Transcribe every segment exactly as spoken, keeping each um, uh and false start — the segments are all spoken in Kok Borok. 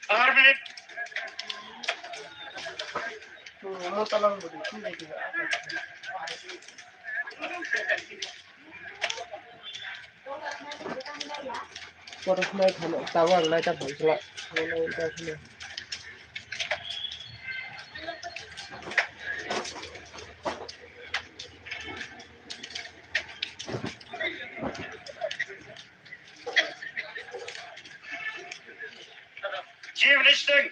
Ar minute. Kotor khwnai khano tabuk ang naita phaikha. Chief Listing.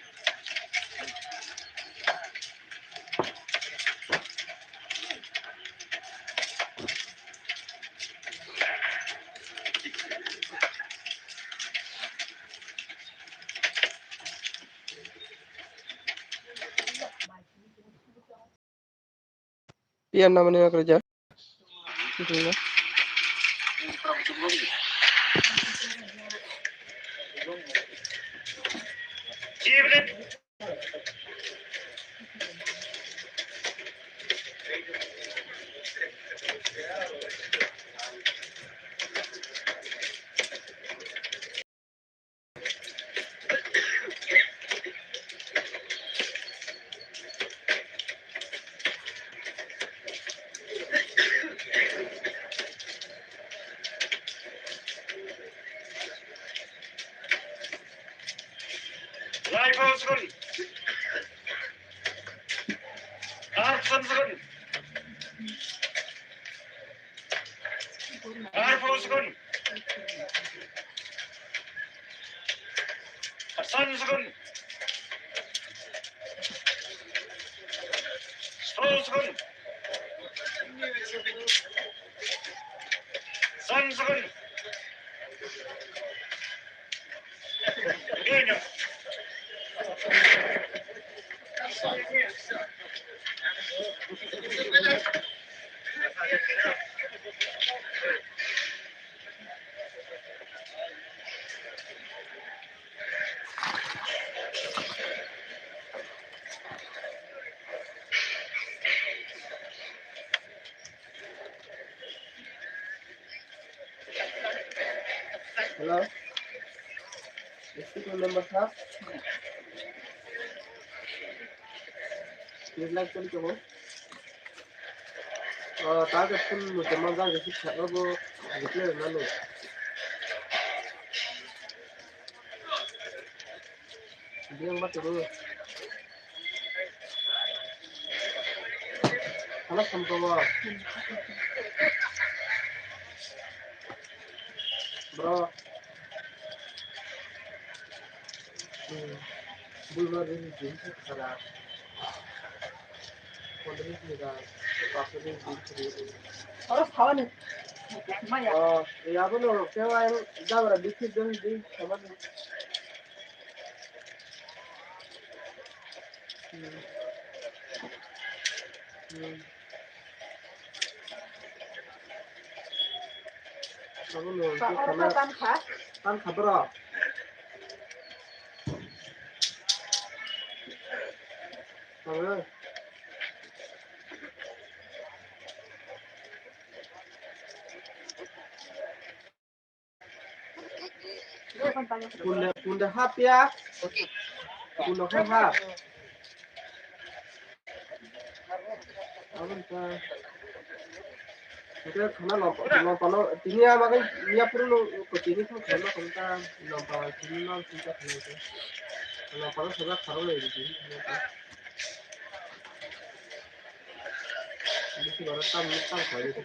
Pian nama ni makra ja. Rifle second. Arms second. Arpho sukun. San sukun. Stol sukun. San sukun. Hello. Speaker number sir. Please like kori tongo. Oh, target phone mo jama jang jesi kha bo reply na no. Biyang ba turu. Hala samto bo. Bro. Hmm. Bulma rin jin khara. Oro sawan maya. Oh, ya bo no, kaya jabra bisi dun di sawan. Hmm. Hmm. Abo no, tan kha. Tan kha bro. Abo. Punda, punda hap ya. Punda hap hap. Abang ta. Kita kena lompa, lompa lo. Tini apa kan? Ia perlu ke tini tuh kena lompa, lompa tini lo kita kena itu. Lompa lo sudah taruh lagi di sini. Bisi bara tam, tam khlai di.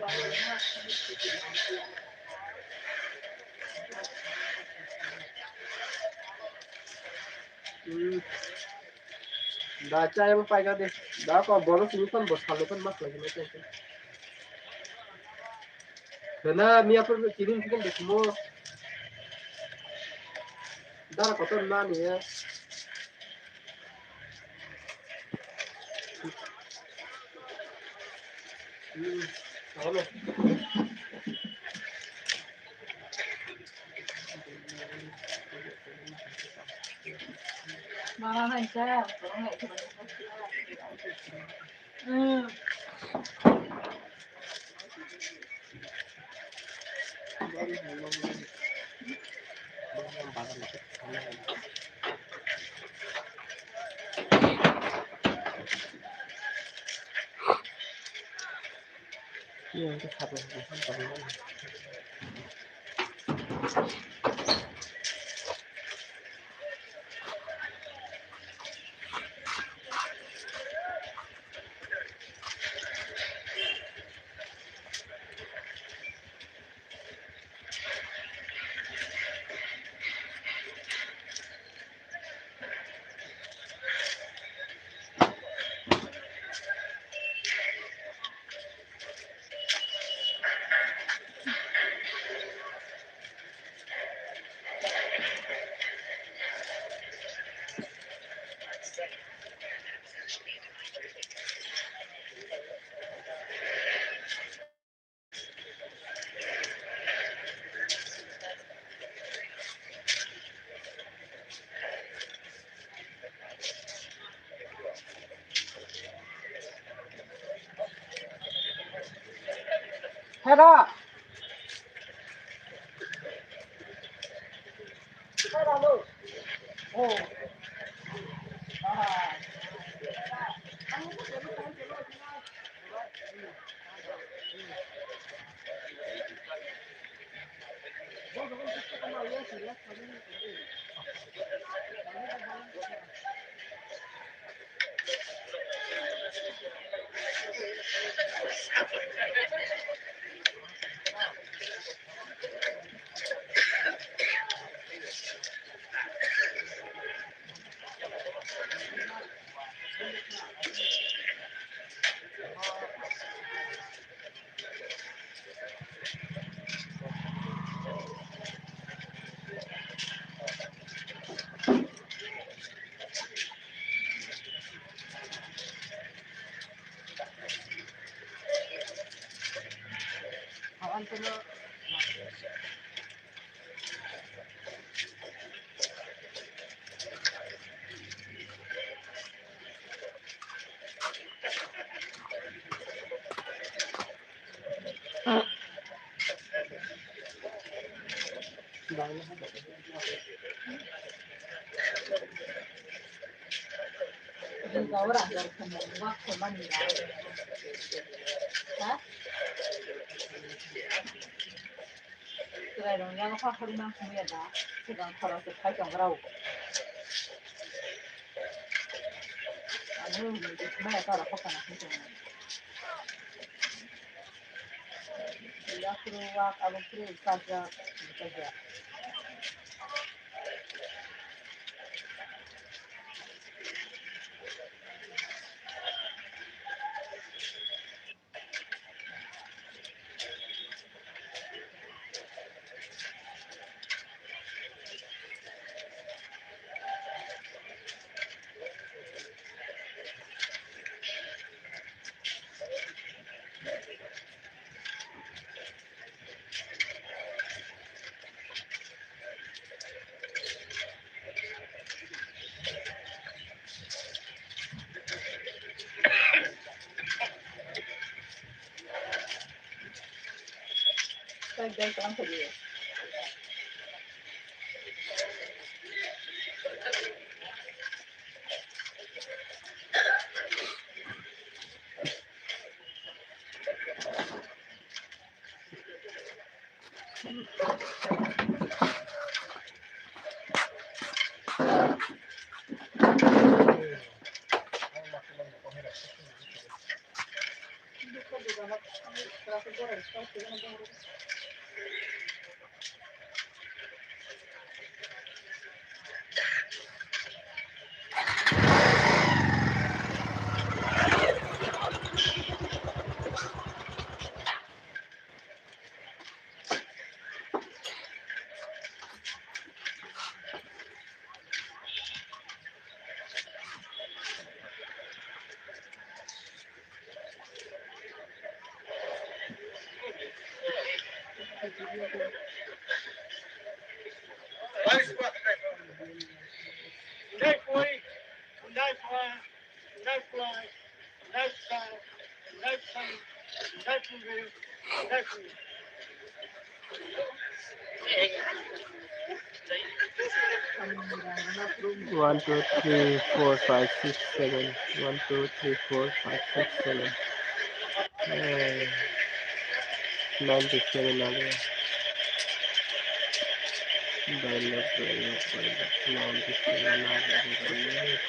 Hmm. Da chaya bo paika de. Da ko bono sini kon bo salo kon mas lagi na chaya. Dana miya pur kirim kirim de mo. Dara kotor na ni ya. Hmm. Alo. Mama nai sa. Hmm. Hera. Chwrairok yago pha phari mang thangya da, swkang khoroksa khai tongrao. Ano hwnwi maya chara khokana khai tongo. Yaphuru wak abo phuru kajak, kajak. One, two, three, four, five, six, seven. One, two, three, four, five, six, seven. Eh, ninety-seven abo. Dialogue, dialogue, dialogue. Ninety-seven abo, dialogue.